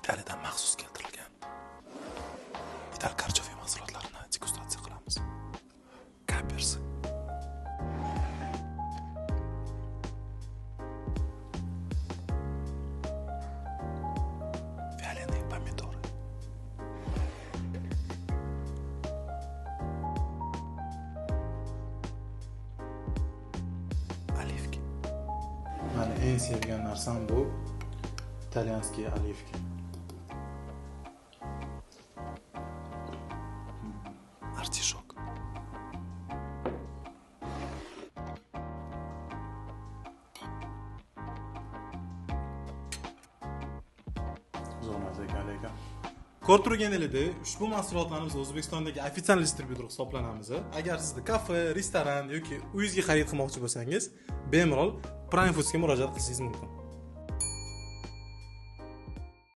Italiyadan maxsus keltirilgan Ital carciofi mahsulotlarini degustatsiya qilamiz. Kapers. Вяленые помидоры. Оливки. Mani eng sevgan narsam bu итальянские оливки. Артишок. Zo'r narsa ekan lekin. Ko'rib turganingizdek, ushbu mahsulotlarimiz O'zbekistondagi ofitsial distribyutor hisoblanamiz. Agar sizda kafe, restoran yoki uyingizga xarid qilmoqchi bo'lsangiz, bemalol Prime Foodsga murojaat qilishingiz mumkin.